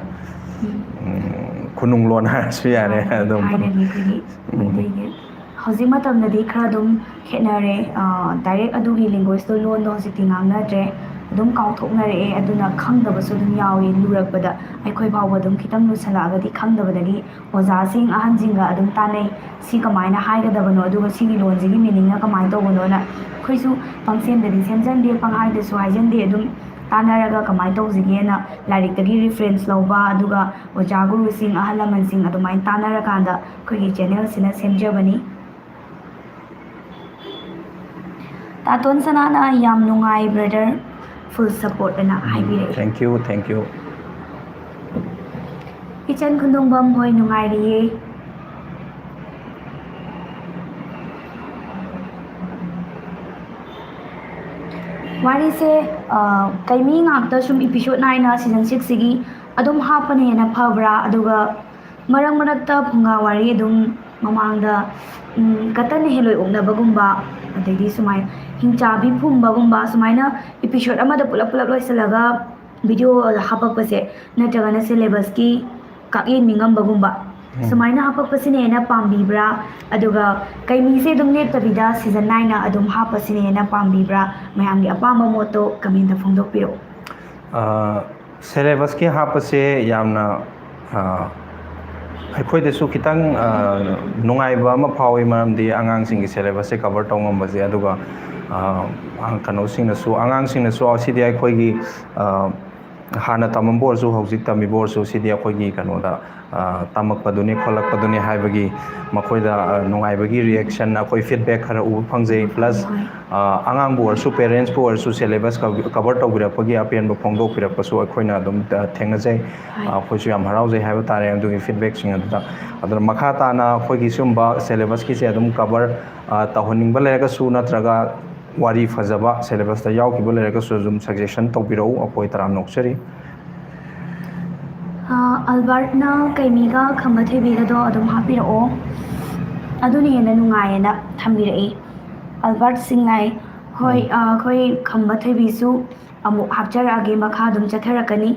ꯎꯝ꯫ ꯎꯝ, ꯈꯨꯅꯨꯡ ꯂꯣꯟ ꯍꯥꯏꯔꯁꯨ ꯌꯥꯔꯦ꯫ ꯍꯣꯏ, ꯑꯗꯨꯝ꯫ ꯊꯥꯏꯅꯒꯤ ꯑꯩꯈꯣꯏꯒꯤ ꯎꯝ꯫ ꯃꯩꯇꯩꯒꯤ꯫ ꯍꯧꯖꯤꯛ ꯃꯇꯝꯗꯗꯤ ꯈꯔ ꯑꯗꯨꯝ ꯈꯦꯠꯅꯔꯦ꯫ ꯑ, direct ꯑꯗꯨꯒꯤ languageꯦꯇꯣ, ꯂꯣꯟꯗꯣ ꯍꯧꯖꯤꯛꯇꯤ ꯉꯥꯡꯅꯗ꯭ꯔꯦ꯫ ꯑꯗꯨꯝ ꯀꯥꯎꯊꯣꯛꯅꯔꯛꯑꯦ꯫ ꯑꯗꯨꯅ ꯈꯪꯗꯕꯁꯨ ꯑꯗꯨꯝ ꯌꯥꯎꯏ꯫ ꯂꯨꯔꯛꯄꯗ ꯑꯩꯈꯣꯏ ꯐꯥꯎꯕ ꯑꯗꯨꯝ ꯈꯤꯇꯪ ꯂꯨꯁꯜꯂꯛꯑꯒꯗꯤ ꯈꯪꯗꯕꯗꯒꯤ ꯑꯣꯖꯥꯁꯤꯡ, ꯑꯍꯟꯁꯤꯡꯒ ꯑꯗꯨꯝ ꯇꯥꯟꯅꯩ꯫ "ꯁꯤ ꯀꯃꯥꯏꯅ ꯍꯥꯏꯒꯗꯕꯅꯣ? ꯑꯗꯨꯒ ꯁꯤꯒꯤ ꯂꯣꯟꯁꯤꯒꯤ meaningꯅ ꯀꯃꯥꯏꯅ ꯇꯧꯕꯅꯣꯅ?" ꯑꯩꯈꯣꯏꯁꯨ ꯄꯪꯁꯦꯝꯗꯗꯤ ꯁꯦꯝꯖꯟꯗꯦ, ꯄꯪꯍꯥꯏꯗꯁꯨ ꯍꯥꯏꯖꯟꯗꯦ꯫ ꯑꯗꯨꯝ ꯇꯥꯟꯅꯔꯒ ꯀꯃꯥꯏꯅ ꯇꯧꯁꯤꯒꯦꯅ ꯂꯥꯏꯔꯤꯛꯇꯒꯤ reference ꯂꯧꯕ, ꯑꯗꯨꯒ ꯑꯣꯖꯥ ꯒꯨꯔꯨꯁꯤꯡ, ꯑꯍꯜ ꯂꯃꯟꯁꯤꯡ ꯑꯗꯨꯃꯥꯏꯅ ꯇꯥꯟꯅꯔꯀꯥꯟꯗ ꯑꯩꯈꯣꯏꯒꯤ channelꯁꯤꯅ ꯁꯦꯝꯖꯕꯅꯤ꯫ ꯇꯥꯇꯣꯟ ꯁꯅꯥꯅ "ꯌꯥꯝ ꯅꯨꯡꯉꯥꯏ brother, full support" ꯑꯅ ꯎꯝ, ꯍꯥꯏꯕꯤꯔꯛꯏ꯫ Thank you, thank you꯫ ꯏꯆꯟ ꯈꯨꯟꯗꯣꯡꯕꯝ ꯍꯣꯏ ꯅꯨꯡꯉꯥꯏꯔꯤꯌꯦ꯫ ꯋꯥꯔꯤꯁꯦ, ꯑ, ꯀꯩꯃꯤ ꯉꯥꯛꯇ ꯁꯨꯝ episode nine season sixꯁꯤꯒꯤ ꯑꯗꯨꯝ ꯍꯥꯞꯄꯅ ꯍꯦꯟꯅ ꯐꯕ꯭ꯔꯥ? ꯑꯗꯨꯒ ꯃꯔꯛ ꯃꯔꯛꯇ ꯐꯨꯡꯒꯥ ꯋꯥꯔꯤ ꯑꯗꯨꯝ ꯃꯃꯥꯡꯗ, ꯎꯝ, ꯀꯇꯟ ꯍꯦꯂꯣꯏ ꯑꯣꯛꯅꯕꯒꯨꯝꯕ, ꯑꯗꯩꯗꯤ ꯁꯨꯃꯥꯏꯅ ꯍꯤꯡꯆꯥꯕꯤ ꯐꯨꯝꯕꯒꯨꯝꯕ, ꯁꯨꯃꯥꯏꯅ episode ꯑꯃꯗ ꯄꯨꯂꯞ ꯄꯨꯂꯞ ꯂꯣꯏꯁꯤꯜꯂꯒ video ꯍꯥꯞꯄꯛꯄꯁꯦ, ꯅꯠꯇ꯭ꯔꯒꯅ syllabusꯀꯤ ꯀꯥꯛꯌꯦꯟ ꯅꯤꯡꯉꯝꯕꯒꯨꯝꯕ, ꯁꯨꯃꯥꯏꯅ ꯍꯥꯄꯛꯄꯁꯤꯅ ꯍꯦꯟꯅ ꯄꯥꯝꯕꯤꯕ꯭ꯔꯥ? ꯑꯗꯨꯒ ꯀꯩꯃꯤꯁꯦ ꯑꯗꯨꯝ ꯂꯦꯞꯇꯕꯤꯗ ꯁꯤꯖꯟ ꯅꯥꯏꯅ ꯑꯗꯨꯝ ꯍꯥꯞꯄꯁꯤꯅ ꯍꯦꯟꯅ ꯄꯥꯝꯕꯤꯕ꯭ꯔꯥ? ꯃꯌꯥꯝꯒꯤ ꯑꯄꯥꯝꯕ ꯃꯣꯠꯇꯣ ꯀꯃꯦꯟꯇ ꯐꯣꯡꯗꯣꯛꯄꯤꯔꯛꯎ꯫ ꯁꯦꯂꯦꯕꯁꯀꯤ ꯍꯥꯞꯄꯁꯦ ꯌꯥꯝꯅ ꯑꯩꯈꯣꯏꯗꯁꯨ ꯈꯤꯇꯪ ꯅꯨꯡꯉꯥꯏꯕ ꯑꯃ ꯐꯥꯎꯏ, ꯃꯔꯝꯗꯤ ꯑꯉꯥꯡꯁꯤꯡꯒꯤ ꯁꯦꯂꯦꯕꯁꯁꯦ ꯀꯕꯔ ꯇꯧ ꯉꯝꯕꯁꯦ꯫ ꯑꯗꯨꯒ ꯀꯩꯅꯣꯁꯤꯡꯅꯁꯨ, ꯑꯉꯥꯡꯁꯤꯡꯅꯁꯨ ꯁꯤꯗꯤ ꯑꯩꯈꯣꯏꯒꯤ ꯍꯥꯟꯅ ꯇꯝꯃꯝꯕ ꯑꯣꯏꯔꯁꯨ ꯍꯧꯖꯤꯛ ꯇꯝꯃꯤꯕ ꯑꯣꯏꯔꯁꯨ ꯁꯤꯗꯤ ꯑꯩꯈꯣꯏꯒꯤ ꯀꯩꯅꯣꯗ ꯇꯝꯃꯛꯄꯗꯨꯅꯤ ꯈꯣꯠꯂꯛꯄꯗꯨꯅꯤ ꯍꯥꯏꯕꯒꯤ ꯃꯈꯣꯏꯗ ꯅꯨꯡꯉꯥꯏꯕꯒꯤ ꯔꯤꯌꯦꯛꯁꯟ, ꯑꯩꯈꯣꯏ ꯐꯤꯗꯕꯦꯛ ꯈꯔ ꯎꯕ ꯐꯪꯖꯩ꯫ ꯄ꯭ꯂꯁ ꯑꯉꯥꯡꯕꯨ ꯑꯣꯏꯔꯁꯨ, ꯄꯦꯔꯦꯟꯁꯄꯨ ꯑꯣꯏꯔꯁꯨ ꯁꯦꯂꯦꯕꯁ ꯀꯕꯔ ꯇꯧꯕꯤꯔꯛꯄꯒꯤ ꯑꯄꯦꯟꯕ ꯐꯣꯡꯗꯣꯛꯄꯤꯔꯛꯄꯁꯨ ꯑꯩꯈꯣꯏꯅ ꯑꯗꯨꯝ ꯊꯦꯡꯅꯖꯩ꯫ ꯑꯩꯈꯣꯏꯁꯨ ꯌꯥꯝ ꯍꯔꯥꯎꯖꯩ ꯍꯥꯏꯕ ꯇꯥꯔꯦ ꯑꯗꯨꯒꯤ ꯐꯤꯗꯕꯦꯛꯁꯤꯡ ꯑꯗꯨꯗ꯫ ꯑꯗꯨꯅ ꯃꯈꯥ ꯇꯥꯅ ꯑꯩꯈꯣꯏꯒꯤ ꯁꯤꯒꯨꯝꯕ ꯁꯦꯂꯦꯕꯁꯀꯤꯁꯦ ꯑꯗꯨꯝ ꯀꯕꯔ ꯇꯧꯍꯟꯅꯤꯡꯕ ꯂꯩꯔꯒꯁꯨ ꯅꯠꯇ꯭ꯔꯒ ꯋꯥꯔꯤ ꯐꯖꯕ ꯁꯦꯂꯦꯕꯁꯇ ꯌꯥꯎꯈꯤꯕ ꯂꯩꯔꯒꯁꯨ ꯑꯗꯨꯝ ꯁꯖꯦꯁꯟ ꯇꯧꯕꯤꯔꯛꯎ, ꯑꯩꯈꯣꯏ ꯇꯔꯥꯝꯅ ꯑꯣꯛꯆꯔꯤ꯫ ꯑꯜꯕꯥꯔꯠꯅ ꯀꯩꯃꯤꯒ ꯈꯝꯕ ꯊꯣꯏꯕꯤꯒꯗꯣ ꯑꯗꯨꯝ ꯍꯥꯞꯄꯤꯔꯛꯑꯣ, ꯑꯗꯨꯅ ꯍꯦꯟꯅ ꯅꯨꯡꯉꯥꯏꯌꯦꯅ ꯊꯝꯕꯤꯔꯛꯏ꯫ ꯑꯜꯕꯥꯔꯠ ꯁꯤꯡꯉꯥꯏ, ꯍꯣꯏ, ꯑꯩꯈꯣꯏ ꯈꯝꯕ ꯊꯣꯏꯕꯤꯁꯨ ꯑꯃꯨꯛ ꯍꯥꯞꯆꯔꯛꯑꯒꯦ, ꯃꯈꯥ ꯑꯗꯨꯝ ꯆꯠꯊꯔꯛꯀꯅꯤ꯫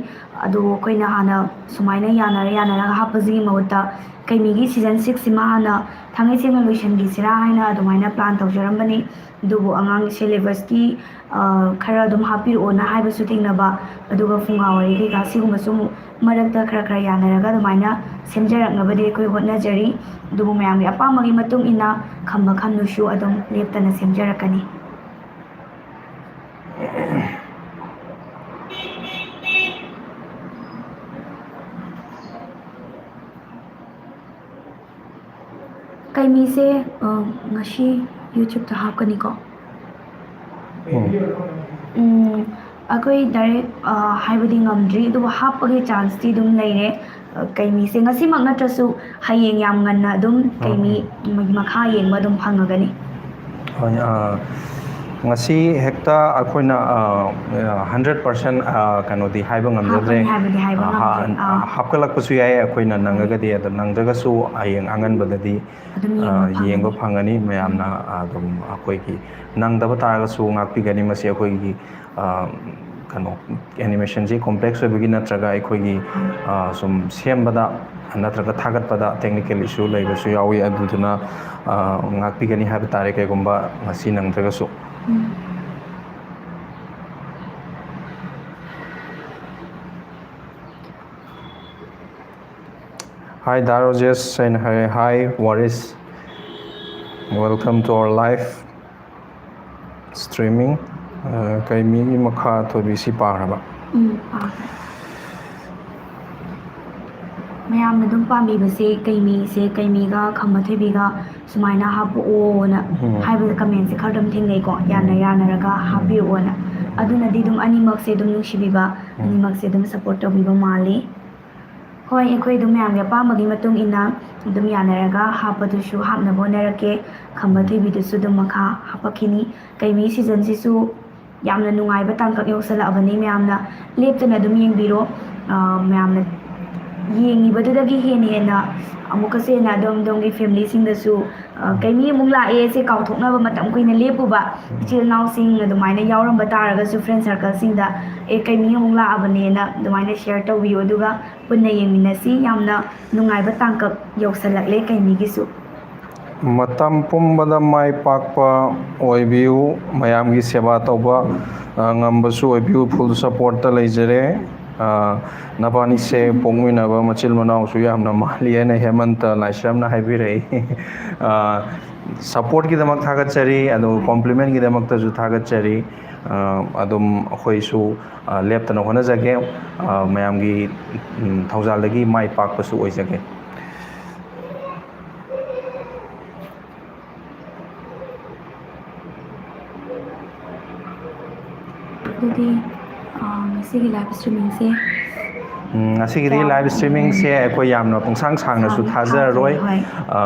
ꯑꯗꯨ ꯑꯩꯈꯣꯏꯅ ꯍꯥꯟꯅ ꯁꯨꯃꯥꯏꯅ ꯌꯥꯅꯔ ꯌꯥꯅꯔꯒ ꯍꯥꯞꯄꯁꯤꯒꯤ ꯃꯍꯨꯠꯇ ꯀꯩꯃꯤꯒꯤ ꯁꯤꯖꯟ ꯁꯤꯛꯁꯁꯤꯃ ꯍꯥꯟꯅ ꯊꯥꯡꯒꯩ ꯁꯦꯡꯅ ꯂꯣꯏꯁꯤꯟꯈꯤꯁꯤꯔꯥ ꯍꯥꯏꯅ ꯑꯗꯨꯃꯥꯏꯅ ꯄ꯭ꯂꯥꯟ ꯇꯧꯖꯔꯝꯕꯅꯤ꯫ ꯑꯗꯨꯕꯨ ꯑꯉꯥꯡꯒꯤ ꯁꯦꯂꯦꯕꯁꯀꯤ ꯈꯔ ꯑꯗꯨꯝ ꯍꯥꯞꯄꯤꯔꯛꯑꯣꯅ ꯍꯥꯏꯕꯁꯨ ꯊꯦꯡꯅꯕ, ꯑꯗꯨꯒ ꯐꯨꯡꯒꯥ ꯋꯥꯔꯤ ꯀꯩꯀꯥ ꯁꯤꯒꯨꯝꯕꯁꯨ ꯑꯃꯨꯛ ꯃꯔꯛꯇ ꯈꯔ ꯈꯔ ꯌꯥꯅꯔꯒ ꯑꯗꯨꯃꯥꯏꯅ ꯁꯦꯝꯖꯔꯛꯅꯕꯗꯤ ꯑꯩꯈꯣꯏ ꯍꯣꯠꯅꯖꯔꯤ꯫ ꯑꯗꯨꯕꯨ ꯃꯌꯥꯝꯒꯤ ꯑꯄꯥꯝꯕꯒꯤ ꯃꯇꯨꯡ ꯏꯟꯅ ꯈꯝꯕ ꯈꯝꯅꯨꯁꯨ ꯑꯗꯨꯝ ꯂꯦꯞꯇꯅ ꯁꯦꯝꯖꯔꯛꯀꯅꯤ꯫ ꯀꯩꯃꯤꯁꯦ ꯉꯁꯤ ꯌꯨꯇ꯭ꯌꯨꯕꯇ ꯍꯥꯞꯀꯅꯤꯀꯣ? ꯑꯩꯈꯣꯏ ꯗꯥꯏꯔꯦꯛ ꯍꯥꯏꯕꯗꯤ ꯉꯝꯗ꯭ꯔꯤ, ꯑꯗꯨꯕꯨ ꯍꯥꯞꯄꯒꯤ ꯆꯥꯟꯁꯇꯤ ꯑꯗꯨꯝ ꯂꯩꯔꯦ꯫ ꯀꯩꯃꯤꯁꯦ ꯉꯁꯤꯃꯛ ꯅꯠꯇ꯭ꯔꯁꯨ ꯍꯌꯦꯡ ꯌꯥꯝ ꯉꯟꯅ ꯑꯗꯨꯝ ꯀꯩꯃꯤ ꯃꯈꯥ ꯌꯦꯡꯕ ꯑꯗꯨꯝ ꯐꯪꯉꯒꯅꯤ꯫ ꯍꯣꯏ, ꯉꯁꯤ ꯍꯦꯛꯇ ꯑꯩꯈꯣꯏꯅ ꯍꯟꯗ꯭ꯔꯦꯠ ꯄꯥꯔꯁꯦꯟ ꯀꯩꯅꯣꯗꯤ ꯍꯥꯏꯕ ꯉꯝꯖꯗ꯭ꯔꯦ꯫ ꯍꯥꯞꯀꯅꯤ ꯍꯥꯏꯕꯗꯤ ꯍꯥꯏꯕ ꯉꯝꯗ꯭ꯔꯦ꯫ ꯑꯥ꯫ ꯍꯥꯞꯀꯠꯂꯛꯄꯁꯨ ꯌꯥꯏ ꯑꯩꯈꯣꯏꯅ ꯅꯪꯉꯒꯗꯤ, ꯑꯗꯣ ꯅꯪꯗ꯭ꯔꯒꯁꯨ ꯍꯌꯦꯡ ꯑꯉꯟꯕꯗꯗꯤ ꯑꯗꯨꯝ ꯌꯦꯡꯕ ꯌꯦꯡꯕ ꯐꯪꯒꯅꯤ꯫ ꯐꯪꯒꯅꯤ꯫ ꯃꯌꯥꯝꯅ ꯑꯗꯨꯝ ꯑꯩꯈꯣꯏꯒꯤ ꯅꯪꯗꯕ ꯇꯥꯔꯒꯁꯨ ꯉꯥꯛꯄꯤꯒꯅꯤ꯫ ꯃꯁꯤ ꯑꯩꯈꯣꯏꯒꯤ ꯀꯩꯅꯣ, ꯑꯦꯅꯤꯃꯦꯁꯟꯁꯤ ꯀꯣꯝꯄ꯭ꯂꯦꯛꯁ ꯑꯣꯏꯕꯒꯤ ꯅꯠꯇ꯭ꯔꯒ ꯑꯩꯈꯣꯏꯒꯤ, ꯑ, ꯁꯨꯝ ꯁꯦꯝꯕꯗ ꯅꯠꯇ꯭ꯔꯒ ꯊꯥꯒꯠꯄꯗ ꯇꯦꯛꯅꯤꯀꯦꯜ ꯏꯁꯨ ꯂꯩꯕꯁꯨ ꯌꯥꯎꯏ꯫ ꯑꯗꯨꯗꯨꯅ, ꯑ, ꯉꯥꯛꯄꯤꯒꯅꯤ ꯍꯥꯏꯕ ꯇꯥꯔꯦ, ꯀꯩꯒꯨꯝꯕ ꯉꯁꯤ ꯅꯪꯗ꯭ꯔꯒꯁꯨ꯫ Hi, ꯗꯥ ꯔꯣꯖꯦꯁ ꯍꯥꯏꯅ ꯍꯥꯏꯔꯦ꯫ Hi, Waris, welcome to our live streaming. ꯑ, ꯀꯩꯃꯤꯒꯤ ꯃꯈꯥ ꯊꯣꯏꯕꯤ ꯁꯤ ꯄꯥꯈ꯭ꯔꯕ? ꯎꯝ, ꯄꯥꯈ꯭ꯔꯦ꯫ ꯃꯌꯥꯝꯅ ꯑꯗꯨꯝ ꯄꯥꯝꯕꯤꯕꯁꯦ ꯀꯩꯃꯤꯁꯦ, ꯀꯩꯃꯤꯒ ꯈꯝꯕ ꯊꯣꯏꯕꯤꯒ ꯁꯨꯃꯥꯏꯅ ꯍꯥꯞꯄꯛꯑꯣꯅ ꯎꯝ꯫ ꯍꯥꯏꯕꯗ ꯀꯃꯦꯟꯁꯦ ꯈꯔ ꯑꯗꯨꯝ ꯊꯦꯡꯅꯩꯀꯣ, ꯌꯥꯅ ꯎꯝ꯫ ꯌꯥꯅꯔꯒ ꯎꯝ꯫ ꯍꯥꯞꯄꯤꯌꯣꯅ꯫ ꯑꯗꯨꯅꯗꯤ ꯑꯗꯨꯝ ꯑꯅꯤꯃꯛꯁꯦ ꯑꯗꯨꯝ ꯅꯨꯡꯁꯤꯕꯤꯕ, ꯎꯝ꯫ ꯑꯅꯤꯃꯛꯁꯦ ꯑꯗꯨꯝ ꯁꯞꯄꯣꯔꯠ ꯇꯧꯕꯤꯕ ꯃꯥꯜꯂꯤ꯫ ꯍꯣꯏ, ꯑꯩꯈꯣꯏ ꯑꯗꯨꯝ ꯃꯌꯥꯝꯒꯤ ꯑꯄꯥꯝꯕꯒꯤ ꯃꯇꯨꯡ ꯏꯟꯅ ꯑꯗꯨꯝ ꯌꯥꯅꯔꯒ ꯍꯥꯞꯄꯗꯨꯁꯨ ꯍꯥꯞꯅꯕ ꯍꯣꯠꯅꯔꯛꯀꯦ꯫ ꯈꯝꯕ ꯎꯝ꯫ ꯊꯣꯏꯕꯤꯗꯨꯁꯨ ꯑꯗꯨꯝ ꯃꯈꯥ ꯍꯥꯞꯄꯛꯈꯤꯅꯤ꯫ ꯀꯩꯃꯤ ꯁꯤꯖꯟꯁꯤꯁꯨ ꯌꯥꯝꯅ ꯅꯨꯡꯉꯥꯏꯕ ꯇꯥꯡꯀꯛ ꯌꯧꯁꯜꯂꯛꯑꯕꯅꯤ꯫ ꯃꯌꯥꯝꯅ ꯂꯦꯞꯇꯅ ꯑꯗꯨꯝ ꯌꯦꯡꯕꯤꯔꯣ꯫ ꯑ, ꯃꯌꯥꯝꯅ ꯌꯦꯡꯉꯤꯕꯗꯨꯗꯒꯤ ꯍꯦꯟꯅ ꯍꯦꯟꯅ ꯑꯃꯨꯛꯀꯁꯨ ꯍꯦꯟꯅ ꯑꯗꯣꯝ ꯑꯗꯣꯝꯒꯤ ꯐꯦꯃꯤꯂꯤꯁꯤꯡꯗꯁꯨ, ꯑ, ꯀꯩꯃꯤ ꯑꯃꯨꯛ ꯂꯥꯛꯑꯦ ꯁꯦ ꯀꯥꯎꯊꯣꯛꯅꯕ, ꯃꯇꯝ ꯀꯨꯏꯅ ꯂꯦꯞꯄꯨꯕ ꯏꯆꯤꯜ ꯏꯅꯥꯎꯁꯤꯡ ꯑꯗꯨꯃꯥꯏꯅ ꯌꯥꯎꯔꯝꯕ ꯇꯥꯔꯒꯁꯨ, ꯐ꯭ꯔꯦꯟ ꯁꯔꯀꯜꯁꯤꯡꯗ, "ꯑꯦ, ꯀꯩꯃꯤ ꯑꯃꯨꯛ ꯂꯥꯛꯑꯕꯅꯦꯅ" ꯑꯗꯨꯃꯥꯏꯅ ꯁꯤꯌꯔ ꯇꯧꯕꯤꯌꯨ꯫ ꯑꯗꯨꯒ ꯄꯨꯟꯅ ꯌꯦꯡꯃꯤꯟꯅꯁꯤ꯫ ꯌꯥꯝꯅ ꯅꯨꯡꯉꯥꯏꯕ ꯇꯥꯡꯀꯛ ꯌꯧꯁꯜꯂꯛꯂꯦ ꯀꯩꯃꯤꯒꯤꯁꯨ꯫ ꯃꯇꯝ ꯄꯨꯝꯕꯗ ꯃꯥꯏ ꯄꯥꯛꯄ ꯑꯣꯏꯕꯤꯌꯨ, ꯃꯌꯥꯝꯒꯤ ꯁꯦꯕꯥ ꯇꯧꯕ, ꯑ, ꯉꯝꯕꯁꯨ ꯑꯣꯏꯕꯤꯌꯨ, ꯐꯨꯜ ꯁꯞꯄꯣꯔꯠꯇ ꯂꯩꯖꯔꯦ꯫ ꯑ, ꯅꯕꯥꯅꯤꯁꯦ ꯄꯣꯛꯃꯤꯟꯅꯕ ꯃꯆꯤꯟ ꯃꯅꯥꯎꯁꯨ ꯌꯥꯝꯅ ꯃꯥꯜꯂꯤ ꯍꯥꯏꯅ ꯍꯦꯃꯟꯇ ꯂꯥꯏꯁ꯭ꯔꯝꯅ ꯍꯥꯏꯕꯤꯔꯛꯏ꯫ ꯑ, ꯁꯞꯄꯣꯔꯠꯀꯤꯗꯃꯛ ꯊꯥꯒꯠꯆꯔꯤ, ꯑꯗꯨꯒ ꯀꯣꯝꯄ꯭ꯂꯤꯃꯦꯟꯒꯤꯗꯃꯛꯇꯁꯨ ꯊꯥꯒꯠꯆꯔꯤ꯫ ꯑ, ꯑꯗꯨꯝ ꯑꯩꯈꯣꯏꯁꯨ, ꯑ, ꯂꯦꯞꯇꯅ ꯍꯣꯠꯅꯖꯒꯦ꯫ ꯑ, ꯃꯌꯥꯝꯒꯤ, ꯎꯝ, ꯊꯧꯖꯥꯜꯗꯒꯤ ꯃꯥꯏ ꯄꯥꯛꯄꯁꯨ ꯑꯣꯏꯖꯒꯦ꯫ ꯑꯗꯨꯗꯤ, ꯑ, ꯉꯁꯤꯒꯤ ꯂꯥꯏꯚ ꯁ꯭ꯇ꯭ꯔꯤꯃꯤꯡꯁꯦ ꯎꯝ, ꯉꯁꯤꯒꯤꯗꯤ ꯌꯥꯝ ꯂꯥꯏꯚ ꯁ꯭ꯇ꯭ꯔꯤꯃꯤꯡꯁꯦ ꯑꯩꯈꯣꯏ ꯌꯥꯝꯅ ꯄꯨꯡꯁꯥꯡ ꯁꯥꯡꯅꯁꯨ ꯁꯥꯡꯅ ꯊꯥꯖꯔꯔꯣꯏ꯫ ꯊꯥꯖꯔꯣꯏ, ꯍꯣꯏ꯫ ꯑ,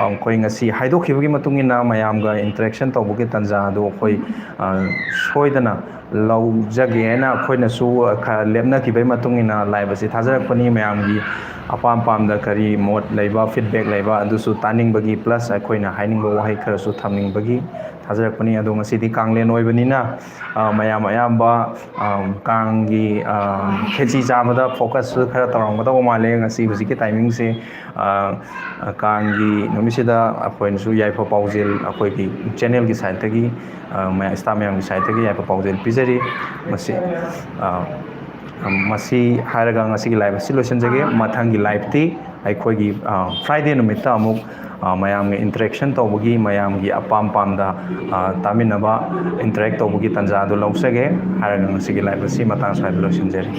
ꯑꯩꯈꯣꯏ ꯉꯁꯤ ꯍꯥꯏꯗꯣꯛꯈꯤꯕꯒꯤ ꯃꯇꯨꯡ ꯏꯟꯅ ꯃꯌꯥꯝꯒ ꯏꯟꯇꯔꯦꯛꯁꯟ ꯇꯧꯕꯒꯤ ꯇꯥꯟꯖꯥ ꯑꯗꯨ ꯑꯩꯈꯣꯏ, ꯑ, ꯁꯣꯏꯗꯅ ꯂꯧꯖꯒꯦ ꯍꯥꯏꯅ ꯑꯩꯈꯣꯏꯅꯁꯨ ꯈꯔ ꯂꯦꯞꯅꯈꯤꯕꯒꯤ ꯃꯇꯨꯡ ꯏꯟꯅ ꯂꯥꯏꯚ ꯑꯁꯤ ꯊꯥꯖꯔꯛꯄꯅꯤ꯫ ꯃꯌꯥꯝꯒꯤ ꯑꯄꯥꯝ ꯄꯥꯝꯗ ꯀꯔꯤ ꯃꯣꯠ ꯂꯩꯕ, ꯐꯤꯗꯕꯦꯛ ꯂꯩꯕ ꯑꯗꯨꯁꯨ ꯇꯥꯅꯤꯡꯕꯒꯤ, ꯄ꯭ꯂꯁ ꯑꯩꯈꯣꯏꯅ ꯍꯥꯏꯅꯤꯡꯕ ꯋꯥꯍꯩ ꯈꯔꯁꯨ ꯊꯝꯅꯤꯡꯕꯒꯤ ꯊꯥꯖꯔꯛꯄꯅꯤ꯫ ꯑꯗꯣ ꯉꯁꯤꯗꯤ ꯀꯥꯡꯂꯦꯟ ꯑꯣꯏꯕꯅꯤꯅ, ꯑ, ꯃꯌꯥꯝ ꯑꯌꯥꯝꯕ, ꯑ, ꯀꯥꯡꯒꯤ, ꯑ, ꯈꯦꯆꯤ ꯆꯥꯕꯗ focus ꯁꯨ ꯈꯔ ꯇꯧꯔꯝꯒꯗꯧꯕ ꯃꯥꯜꯂꯦ꯫ ꯉꯁꯤ ꯍꯧꯖꯤꯛꯀꯤ timing ꯁꯦ, ꯑ, ꯀꯥꯡꯒꯤ ꯅꯨꯃꯤꯠꯁꯤꯗ ꯑꯩꯈꯣꯏꯅꯁꯨ ꯌꯥꯏꯐ ꯄꯥꯎꯖꯦꯜ ꯑꯩꯈꯣꯏꯒꯤ channel ꯒꯤ side ꯇꯒꯤ, ꯑ, ꯃꯌꯥꯝ, staff ꯃꯌꯥꯝꯒꯤ side ꯇꯒꯤ ꯌꯥꯏꯐ ꯄꯥꯎꯖꯦꯜ ꯄꯤꯖꯔꯤ꯫ ꯃꯁꯤ, ꯑ, ꯃꯁꯤ ꯍꯥꯏꯔꯒ ꯉꯁꯤꯒꯤ live ꯑꯁꯤ ꯂꯣꯏꯁꯤꯟꯖꯒꯦ꯫ ꯃꯊꯪꯒꯤ live ꯇꯤ ꯑꯩꯈꯣꯏꯒꯤ, ꯑ, Friday ꯅꯨꯃꯤꯠꯇ ꯑꯃꯨꯛ, ꯑ, ꯃꯌꯥꯝꯒ interaction ꯇꯧꯕꯒꯤ, ꯃꯌꯥꯝꯒꯤ ꯑꯄꯥꯝ ꯄꯥꯝꯗ, ꯑ, ꯇꯥꯃꯤꯟꯅꯕ, interact ꯇꯧꯕꯒꯤ ꯇꯥꯟꯖꯥ ꯑꯗꯨ ꯂꯧꯖꯒꯦ ꯍꯥꯏꯔꯒ ꯉꯁꯤꯒꯤ live ꯑꯁꯤ ꯃꯇꯥꯡ ꯁ꯭ꯋꯥꯏꯗ ꯂꯣꯏꯁꯤꯟꯖꯔꯤ꯫